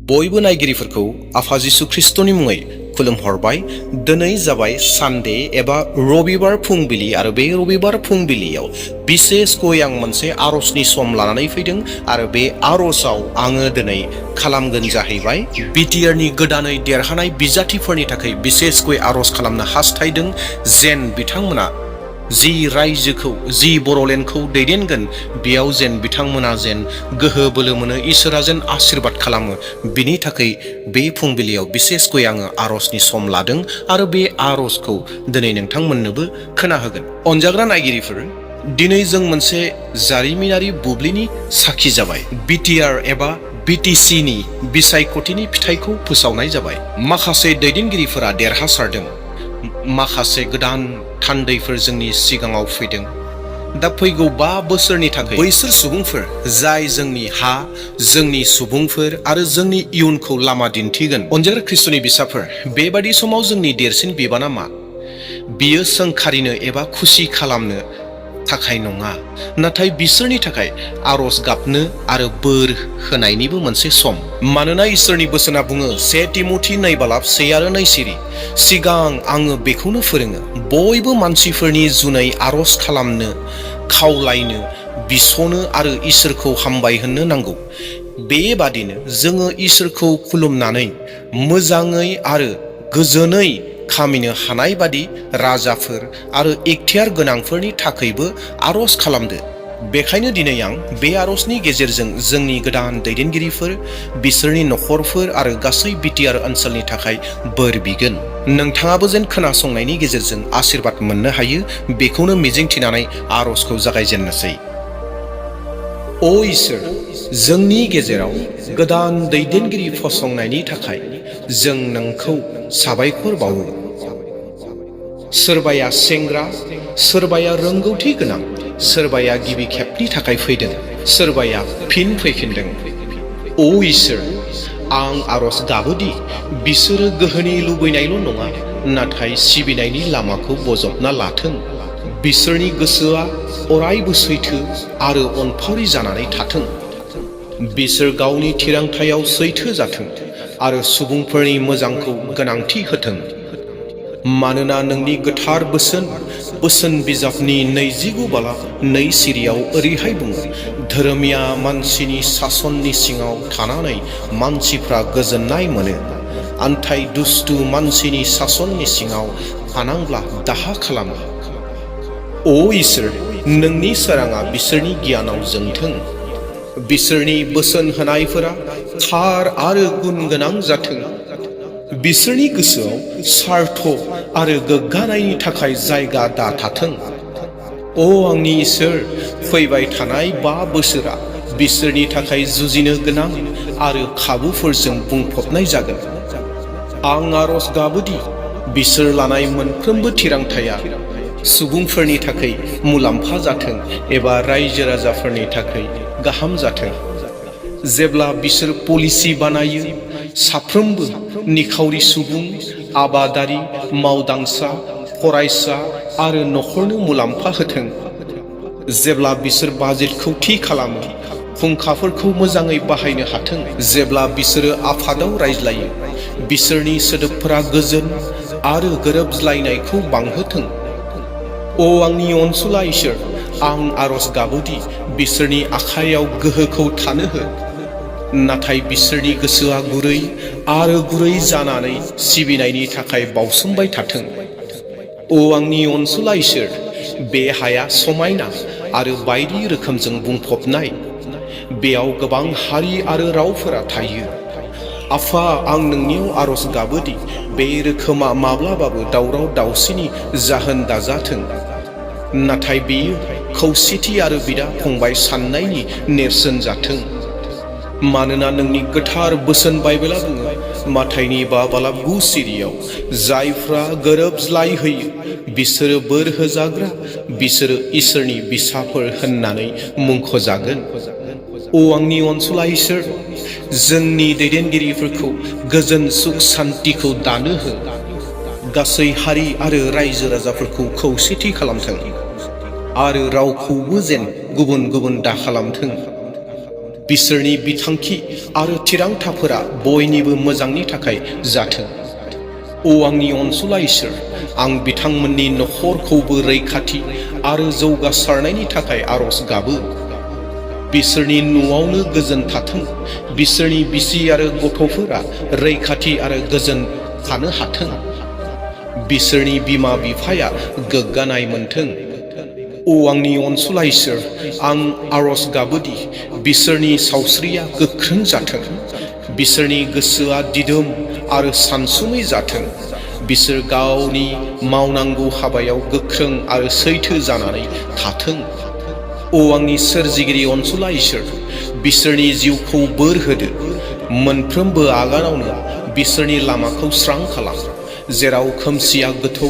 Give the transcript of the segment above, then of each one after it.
बयबो नायगिरिफोरखौ आफा जिसु ख्रिस्टनि मुङै खुलुमहरबाय। दिनै जाबाय सानडे एबा रबिबार फुंबिलि आरो बे रबिबार फुंबिलियाव बिसेसखै आं मोनसे आरजनि सम लानानै फैदों आरो बे आरजआव आङो दिनै खालामगोन जाहैबाय बिटिआरनि गोदानै देरहानाय बिजाथिफोरनि थाखाय बिसेसखै आरज खालामनो हास्थायदों जेन बिथांमोना जि रायजोखौ जि बर'लेण्डखौ दैदेनगोन बेयाव जेन बिथांमोना जेन गोहो बोलो मोनो, इसोरा जेन आशीर्बाद खालामो, बिनि थाखाय बे फुंबिलियाव बिसेसखै आङो आरजनि सम लादों आरो बे आरजखौ दिनै नोंथांमोननोबो खोनाहोगोन। अनजाग्रा नायगिरिफोर, दिनै जों मोनसे जारिमिनारि बुब्लिनि साखि जाबाय। बिटिआर एबा बिटिसिनि बिसायख'थिनि फिथाइखौ फोसावनाय जाबाय। माखासे दैदेनगिरिफोरा देरहासारदों, माखासे गोदान थान्दैफोर जोंनि सिगाङाव फैदों। दा फैगौ 5 बोसोरनि थाखाय बैसोर सुबुंफोर जाय जोंनि हा, जोंनि सुबुंफोर आरो जोंनि इयुनखौ लामा दिन्थिगोन। अनजाग्रा ख्रिस्टनि बिसाफोर, बेबादि समाव जोंनि देरसिन बिबाना मा? बियो सोंखारिनो एबा खुसि खालामनो थाखाय नङा, नाथाय बिसोरनि थाखाय आरज गाबनो आरो बोर होनायनिबो मोनसे सम। मानोना इसोरनि बोसोना बुङो 1 तिमथि 2:1 आरो 2 सिरि, सिगां आङो बेखौनो फोरोङो, बयबो मानसिफोरनि जुनै आरज खालामनो, खावलायनो, बिस'नो आरो इसोरखौ हामबाय होननो नांगौ। बेबादिनो जोङो इसोरखौ खुलुमनानै मोजाङै आरो गोजोनै खामिनो हानाय बादि राजाफोर आरो इख्तियार गोनांफोरनि थाखायबो आरज खालामदो। बेखायनो दिनै आं बे आरजनि गेजेरजों जोंनि गोदान दैदेनगिरिफोर, बिसोरनि नखरफोर आरो गासै बिटिआर ओनसोलनि थाखाय बोर बिगोन। नोंथाङाबो जेन खोनासंनायनि गेजेरजों आशीर्बाद मोननो हायो, बेखौनो मिजिंथिनानै आरजखौ जागायजेननोसै। अ इसोर, जोंनि गेजेराव गोदान दैदेनगिरि फसंनायनि थाखाय जों नोंखौ साबायखर बावो। सोरबाया सेंग्रा, सोरबाया रोंगौथि गोनां, सोरबाया गिबि खेबनि थाखाय फैदों, सोरबाया फिन फैफिनदों। अ इसोर, आं आरज गाबोदि बिसोरो गोहोनि लुबैनायल' नङा, नाथाय सिबिनायनि लामाखौ बजबना लाथों। बिसोरनि गोसोआ अरायबो सैथो आरो अनफावरि जानानै थाथों। बिसोर गावनि थिरांथायाव सैथो जाथों आरो सुबुंफोरनि मोजांखौ गोनांथि होथों। मानोना नोंनि गोथार बोसोन बिजाबनि 29:2 सिरियाव ओरैहाय बुङो, धोरोमिया मानसिनि सासननि सिङाव थानानै मानसिफ्रा गोजोननाय मोनो, आन्थाय दुस्तु मानसिनि सासननि सिङाव थानांब्ला दाहा खालामो। अ इसोर, नोंनि सोराङा बिसोरनि गियानाव जोंथों। बिसोरनि बोसोन होनायफोरा थार आरो गुन गोनां जाथों। बिसोरनि गोसोआव सार्थ आरो गोग्गानायनि थाखाय जायगा दाथाथों। अ आंनि इसोर, फैबाय थानाय 5 बोसोरा बिसोरनि थाखाय जुजिनो गोनां आरो खाबुफोरजों बुंफबनाय जागोन। आं आरज गाबोदि बिसोर लानाय मोनफ्रोमबो थिरांथाया सुबुंफोरनि थाखाय मुलाम्फा जाथों एबा रायजो राजाफोरनि थाखाय गाहाम जाथों। जेब्ला बिसोर पलिसि बानायो, साफ्रोमबो निखावरि सुबुं, आबादारि, मावदांसा, फरायसा आरो नखरनो मुलाम्फा होथों। जेब्ला बिसोर बाजेटखौ थि खालामो, फुंखाफोरखौ मोजाङै बाहायनो हाथों। जेब्ला बिसोरो आफादाव रायज्लायो, बिसोरनि सोदोबफोरा गोजोन आरो गोरोबज्लायनायखौ बांहोथों। अ आंनि अनसुला इसोर, आं आरज गाबोदि बिसोरनि आखायाव गोहोखौ थानो हो, नाथाय बिसोरनि गोसोआ गुरै आरो गुरै जानानै सिबिनायनि थाखाय बावसोमबाय थाथों। अ आंनि अनसुला इसोर, बे हाया समायना आरो बायदि रोखोमजों बुंफबनाय। बेयाव गोबां हारि आरो रावफोरा थायो। आफा, आं नोंनियाव आरज गाबोदि बे रोखोमा माब्लाबाबो दावराव दावसिनि जाहोन दाजाथों, नाथाय बेयो खौसेथि आरो बिदा फंबाय साननायनि नेरसोन जाथों। मानोना नोंनि गोथार बोसोन बाइबेला बुङो, माथाइनि 5:9 सिरियाव, जायफ्रा गोरोबज्लायहोयो बिसोरो बोर होजाग्रा, बिसोरो इसोरनि बिसाफोर होननानै मुंख'जागोन। अ आंनि अनसुला इसोर, जोंनि दैदेनगिरिफोरखौ गोजोन सुख सान्तिखौ दानो हो। गासै हारि आरो रायजो राजाफोरखौ खौसेथि खालामथों आरो रावखौबो जेन गुबुन गुबुन दाखालामथों। बिसोरनि बिथांखि आरो थिरांथाफोरा बयनिबो मोजांनि थाखाय जाथों। ओ आंनि अनसुला इसोर, आं बिथांमोननि नखरखौबो रैखाथि आरो जौगासारनायनि थाखाय आरज गाबो। बिसोरनि न'आवनो गोजोन थाथों। बिसोरनि बिसि आरो गथ'फोरा रैखाथि आरो गोजोन थानो हाथों। बिसोरनि बिमा बिफाया गोग्गानाय मोनथों। ओ आंनि अनसुला इसोर, आं आरज गाबोदि बिसोरनि सावस्रिया गोख्रों जाथों। बिसोरनि गोसोआ दिदोम आरो सानसुमै जाथों। बिसोर गावनि मावनांगौ हाबायाव गोख्रों आरो सैथो जानानै थाथों। ओ आंनि सोरजिगिरि अनसुला इसोर, बिसोरनि जिउखौ बोर होदो। मोनफ्रोमबो आगानावनो बिसोरनि लामाखौ स्रां खालाम। जेराव खोमसिया गोथौ,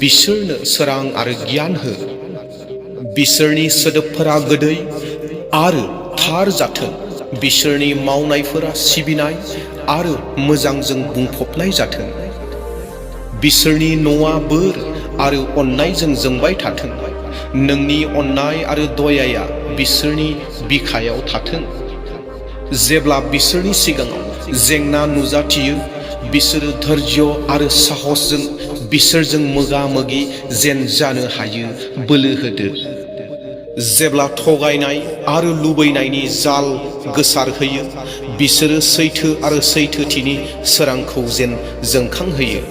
बिसोरनो सोरां आरो गियान हो। बिसोरनि सोदोबफोरा गोदै आरो थार जाथों। बिसोरनि मावनायफोरा सिबिनाय आरो मोजांजों बुंफबनाय जाथों। बिसोरनि न'आ बोर आरो अननायजों जोंबाय थाथों। नोंनि अननाय आरो दयाया बिसोरनि बिखायाव थाथों। जेब्ला बिसोरनि सिगाङाव जेंना नुजाथियो, बिसोरो धैर्य आरो साहसजों बिसोरजों मोगा मोगि जेन जानो हायो बोलो होदो। जेब्ला थगायनाय आरो लुबैनायनि जाल गोसारहोयो, बिसोरो सैथो आरो सैथोथिनि सोरांखौ जेन जोंखांहोयो।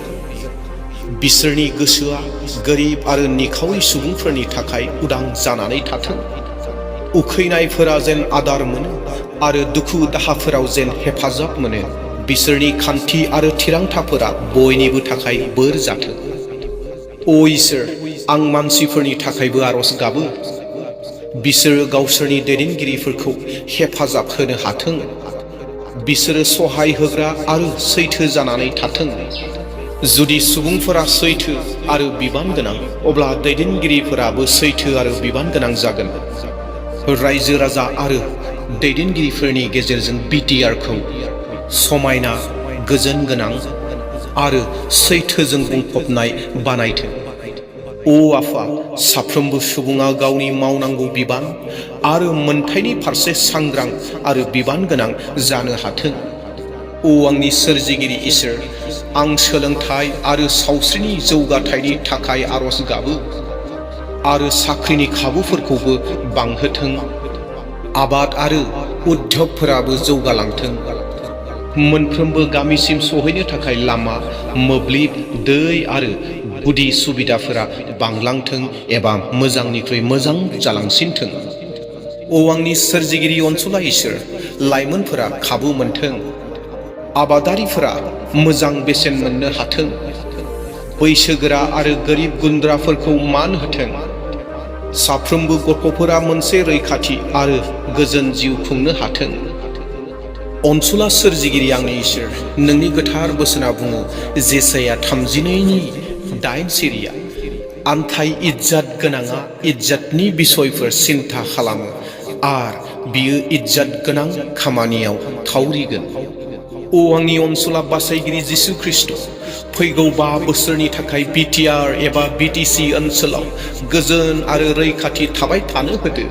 बिसोरनि गोसोआ गोरिब आरो निखावरि सुबुंफोरनि थाखाय उदां जानानै थाथों। उखैनायफोरा जेन आदार मोनो आरो दुखु दाहाफोराव जेन हेफाजाब मोनो। बिसोरनि खान्थि आरो थिरांथाफोरा बयनिबो थाखाय बोर जाथों। ओ इसोर, आं मानसिफोरनि थाखायबो आरज गाबो। बिसोरो गावसोरनि दैदेनगिरिफोरखौ हेफाजाब होनो हाथों। बिसोरो सहाय होग्रा आरो सैथो जानानै थाथों। जुदि सुबुंफोरा सैथो आरो बिबान गोनां, अब्ला दैदेनगिरिफोराबो सैथो आरो बिबान गोनां जागोन। रायजो राजा आरो दैदेनगिरिफोरनि गेजेरजों बिटिआरखौ समायना, गोजोन गोनां आरो सैथोजों बुंफबनाय बानायथों। ओ आफा, साफ्रोमबो सुबुङा गावनि मावनांगौ बिबान आरो मोनथायनि फारसे सांग्रां आरो बिबान गोनां जानो हाथों। ओ आंनि सोरजिगिरि इसोर, आं सोलोंथाइ आरो सावस्रिनि जौगाथायनि थाखाय आरज गाबो आरो साख्रिनि खाबुफोरखौबो बांहोथों। आबाद आरो उद्यगफोराबो जौगालांथों। मोनफ्रोमबो गामिसिम सहैनो थाखाय लामा, मोब्लिब, दै आरो गुदि सुबिदाफोरा बांलांथों एबा मोजांनिख्रुइ मोजां जालांसिनथों। ओ आंनि सोरजिगिरि अनसुला इसोर, लाइमोनफोरा खाबु मोनथों। आबादारिफोरा मोजां बेसेन मोननो हाथों। बैसोगोरा आरो गोरिब गुन्द्राफोरखौ मान होथों। साफ्रोमबो गथ'फोरा मोनसे रैखाथि आरो गोजोन जिउ खुंनो हाथों। अनसुला सोरजिगिरि आंनि इसोर, नोंनि गोथार बोसोना बुङो, जेसाया 32:8 सिरिया, आन्थाइ इज्जत गोनाङा इज्जतनि बिसयफोर सिन्था खालामो आर बियो इज्जत गोनां खामानियाव थावरिगोन। ओ आंनि अनसुला बासायगिरि जिसु ख्रिस्ट', फैगौ 5 बोसोरनि थाखाय बिटिआर एबा बिटिसि ओनसोलाव गोजोन आरो रैखाथि थाबाय थानो होदो।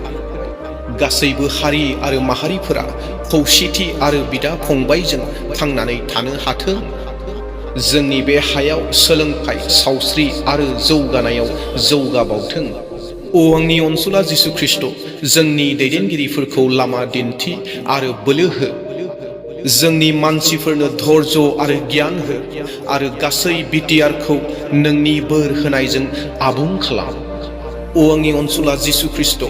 गासैबो हारि आरो माहारिफोरा खौसेथि आरो बिदा फंबायजों थांनानै थानो हाथों। जोंनि बे हायाव सोलोंथाइ, सावस्रि आरो जौगानायाव जौगाबावथों। ओ आंनि अनसुला जिसु ख्रिस्ट', जोंनि दैदेनगिरिफोरखौ लामा दिन्थि आरो बोलो हो। जोंनि मानसिफोरनो धैर्य आरो गियान हो आरो गासै बिटिआरखौ नोंनि बोर होनायजों आबुं खालाम। ओ आंनि अनसुला जिसु ख्रिस्ट',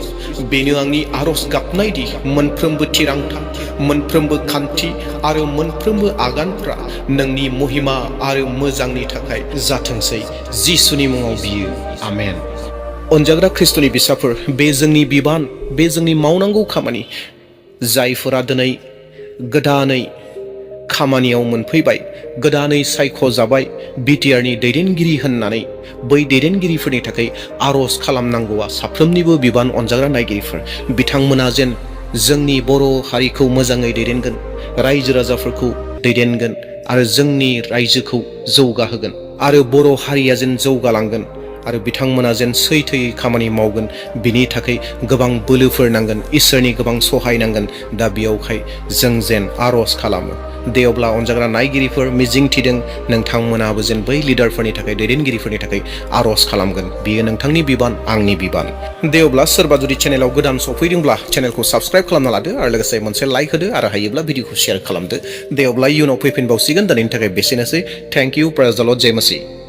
बेनो आंनि आरज गाबनाय दि मोनफ्रोमबो थिरांथा, मोनफ्रोमबो खान्थि आरो मोनफ्रोमबो आगानफ्रा नोंनि महिमा आरो मोजांनि थाखाय जाथोंसै। जिसुनि मुङाव बियो, आमेन। अनजाग्रा ख्रिस्ट'नि बिसाफोर, बे जोंनि बिबान, बे जोंनि मावनांगौ खामानि। जायफोरा दिनै गोदानै खामानियाव मोनफैबाय, गोदानै सायख'जाबाय बिटिआरनि दैदेनगिरि होननानै, बै दैदेनगिरिफोरनि थाखाय आरज खालामनांगौआ साफ्रोमनिबो बिबान। अनजाग्रा नायगिरिफोर, बिथांमोना जेन जोंनि बर' हारिखौ मोजाङै दैदेनगोन, रायजो राजाफोरखौ दैदेनगोन आरो जोंनि रायजोखौ जौगाहोगोन आरो बर' हारिया जेन जौगालांगोन आरो बिथांमोना जेन सैथोयै खामानि मावगोन बिनि थाखाय गोबां बोलोफोर नांगोन, इसोरनि गोबां सहाय नांगोन। दा बेयावहाय जों जेन आर'ज खालामो। दे अब्ला अनजाग्रा नायगिरिफोर मिजिं थिदों नोंथांमोनाबो जेन बै लिडारफोरनि थाखाय, दैदेनगिरिफोरनि थाखाय आर'ज खालामगोन। बियो नोंथांनि बिबान, आंनि बिबान। दे अब्ला सोरबा जुदि चेनेलाव गोदान सफैदोंब्ला चेनेलखौ साबस्क्राइब खालामना लादो आरो लोगोसे मोनसे लाइक होदो आरो हायोब्ला भिडिअखौ शेयार खालामदो। दे अब्ला इयुनाव फैफिनबावसिगोन। दिनैनि थाखाय बेसेनोसै। थेंक इउ, प्रेज द लर्ड, जय मसीह।